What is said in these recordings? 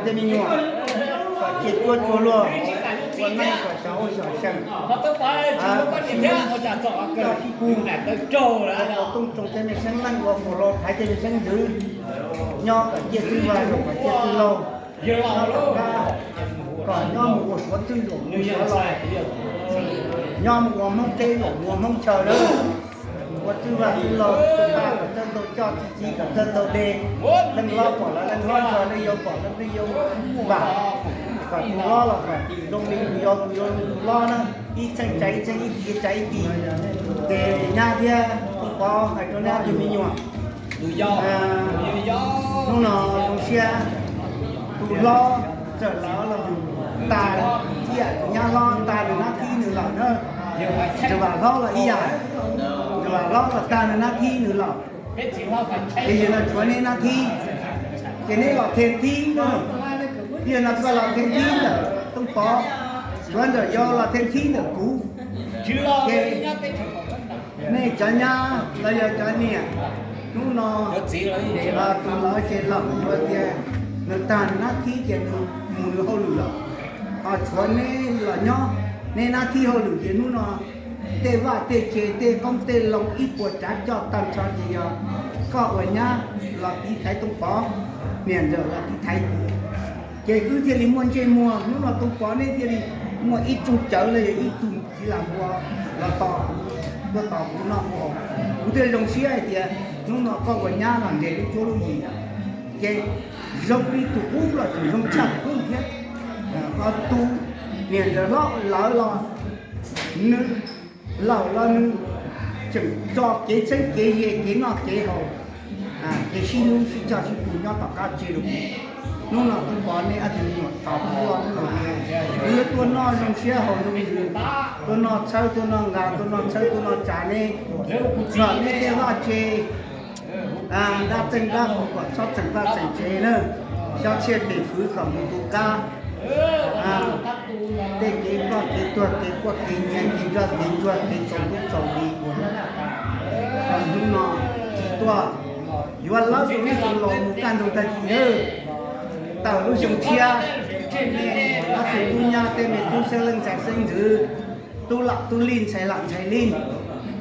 Tej me nyuam kom cia cuab cua luag, ua neej kom xyov ua xyov xyeem, kom sib hlub, kom sib pub, kom tau tooj tsoom tej me xeeb leej ua faus hlau thaiv tej me xeeb ntxwv, nyob kom ciaj txwj vaj, kom ciaj txwj laug, nyob kom qab, kom nyob mus ua suav txwj zaum mus suav laus, nyob mus ua Hmoob teb zaum mus ua Hmoob chaw lawm. Ua txwj vaj txwj laug, txwj paj kom txawj ntau coj, txwj txiv kom txawj ntau de. Leej hlob pom lawv leej hlob ntshaw, leej yau pom lawv leej yau vam, kom tus hlob los kom tus zoo li tus yau, tus yau li tus hlob na, ib txheej tsa ib txheej, ib tis tsa ib tis. Ces nyab thiab Tooj Pov hais rau nej ob tug me nyuam, hnub no zoo siab, tus hlob txawm lawv los tas, ib yam tus nyab hlob tas nws nab thib nws lawm na. Tsuas vam hlob los ib yam, tsuas vam hlob los tas nws nab thib nws lawm. Ces yog no tshuav neb nab thib, ces neb los them thib na. Yog no koj los them thib ntawm Tooj Pov, tshuav ntawm yau los them thib ntawm kuv. Ces nej cov nyab los yog cov niam, hnub no tus lawv ces los ua tias nws tag nws nab thib ces nws mus nws hauj lwm lawm, ho tshuav neb los nyob neb nab thib hauj lwm ces hnub no tej vaj tej tse tej qoob tej loo ib puas tsav coj tag nrho ces yog koj ua nyab los tiv thaiv Tooj Pov, niam ntxawm los tiv thaiv kuv. Ces wb thiaj li muaj ntsej muag, hnub no Tooj Pov neb thiaj li muaj ib rooj cawv los yog ib tug txiv lam npua los tos, tuaj tos kuv noj kuv haus. Kuv thiaj zoo siab hais tias hnub no koj ua nyab los nres lub cuab lub yig, ces zoo li tus qub los tseem zoo tshaj tus qub thiab. Ho tus niam ntxawm hlob lawv los nws, laus los nws tseem tso kev txheeb kev ze, kev noj kev haus, kev sib hlub sib coj sib pug nyob tom qab tse rau kuv. Hnub no Tooj Pov neb ob tug me nyuam tos kuv tuaj, kuv yuav tuaj noj zoo siab haus zoo ntsws, tuaj noj txhawb tuaj noj nqa, tuaj noj txhawb tuaj noj tsa neb, txog neb tej vaj tse, dab txeej dab qus kom txhob txheem vaj txheem tsev na, xyob txhiaj pem fwv kom mus tu qab. Tej kev ploj kev tuag kev quaj kev nyiav kev nroj kev ntsuag kev tsaus ntuj tsaus hli, hnub no tsis tuaj, yuav lawb rau ib tug laus mus kaj ntug tag kis nawb. Tawm lub xyoo tshiab, ob tug tub nyab tej me tub xeeb leej ntxhais xeeb ntxwv, tub lam tub lij ntxhais lam ntxhais lij,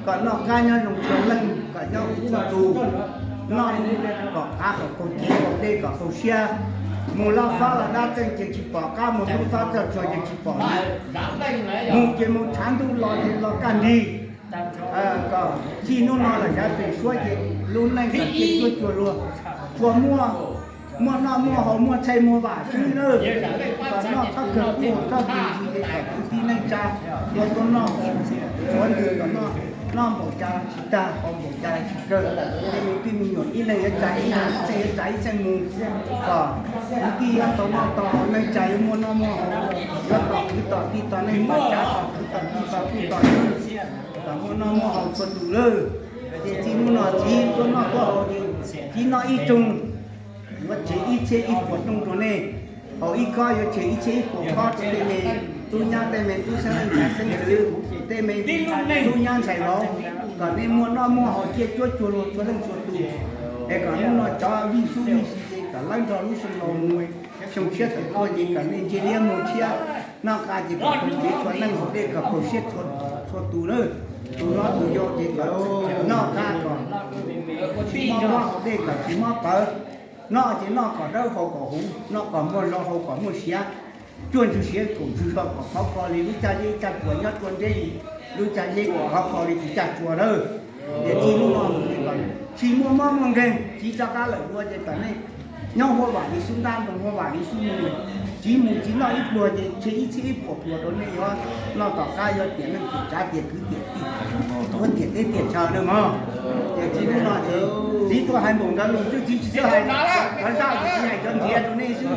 kom noj qab nyob zoo txhua leej, kom nyob txhua tus, noj kom qab kom kaug kev kaug dej kom kaug siab. Mus laj fab los dab txeej ces tsis pom qab, mus lub fab txog tsuag ces tsis pom li. Mus ces mus tshav ntuj los ces los kaj nrig. Kom txij hnub no los yav pem suab ces lub neej kom cia cuab cua luag, tsuas muaj, muaj noj muaj haus muaj txhais muag vam xwb nawb. Kom noj txhob kawg kuj txhob kawg ntsis ces kom kwv tij neej tsa ua tuaj noj, tsuav ntws kom noj, noj npaum cas tsis tag, haus npaum cas tsis kawg. Tej me tub me nyuam ib leeg yuav tsa ib leeg, ib txheej yuav tsa ib txheej mus, kom kwv tij yuav tau noj tau haus, neej tsa yuav muaj noj muaj haus, yuav tom kwv tom tij tom neej tom tsav, tom kwv tom tij tom tub tom nyuj, kom muaj noj muaj haus txhua tus lawm. Ces txij hnub no txiv tuaj noj tuaj haus ces txiv noj ib rooj, yuav tsev ib txhiab ib puas rooj rau nej, haus ib kob yuav tsev ib txhiab ib puas kob rau tej me tub nyab tej me tub xeeb leej ntxhais xeeb ntxwv, tej me tub nyab ntxhais vauv, kom nej muaj noj muaj haus cia cuab cua luag txhua leej txhua tus. Es kom hnub no cov vij sub vij si ces kom lawb nrog lub xyoo laus mus, xyoo tshiab tawm tuaj ces kom nej ntsia liab muag tshiab, noj qab ces kom kaug kev txhua leej haus dej kom kaug siab txhua tus nawb. Tus hlob tus yau ces kom noj qab kom tsis mob mob, haus dej kom tsis mob pawv. Noj ces noj kom dawb haus kom huv, noj kom muaj zog haus kom muaj siav. Cuaj ntsug siav kaum ntsug zog kom khov kho li lub caj zeb caj tsuas nyob rua nteb li lub caj zeb kom khov kho li tus caj tsuas lawm. Ces txij hnub no mus ces kom tsis muaj mob muaj nkeeg, txiv rov qab lawm dua ces kom nej nyob huaj vam li xub ntab, nroo huaj vam li xub nyoog. Txiv mus txiv noj ib pluag ces tseg ib txhiab ib puas pluag rau nej yuav noj tom qab, yuav tiam neej tiam tsav tiam kwv tiam tij, yuav tiam teb tiam chaw na mog. Ces txiv hnub no ces txiv tuaj hais npaum ntawd lus xwb, txiv tsis txawj hais cov zaj, txiv hais cov nrhiav rau nej xwb.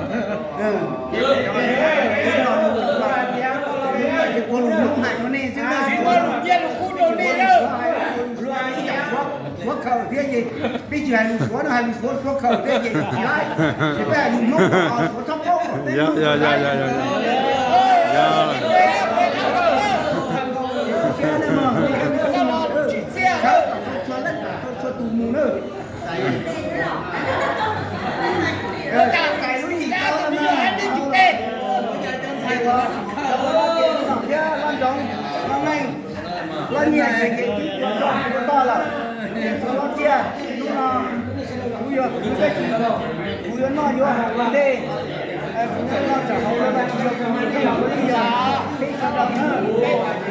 Ces ua lus Hmoob hais rau nej xwb, ua lus Suav khaws thiab ces peb tsis hais lus Suav no, hais lus Suav Suav khaws thiab ces tsis laib. Ces peb hais lus Hmoob, Suav txhob paub. Txhua leej txhua tus mus na. Cais lub yim tau no, Noj meej, los nyiaj ces kev tib ua toj ua toj lawm, ces kuv los txiaj, hnub no kuv yog kuv tab sis kuv yuav noj yuav haus ua ntej, kuv txawm noj txawm haus los tsis yog kuv ua ntej, kuv li yog peb sawv daws na.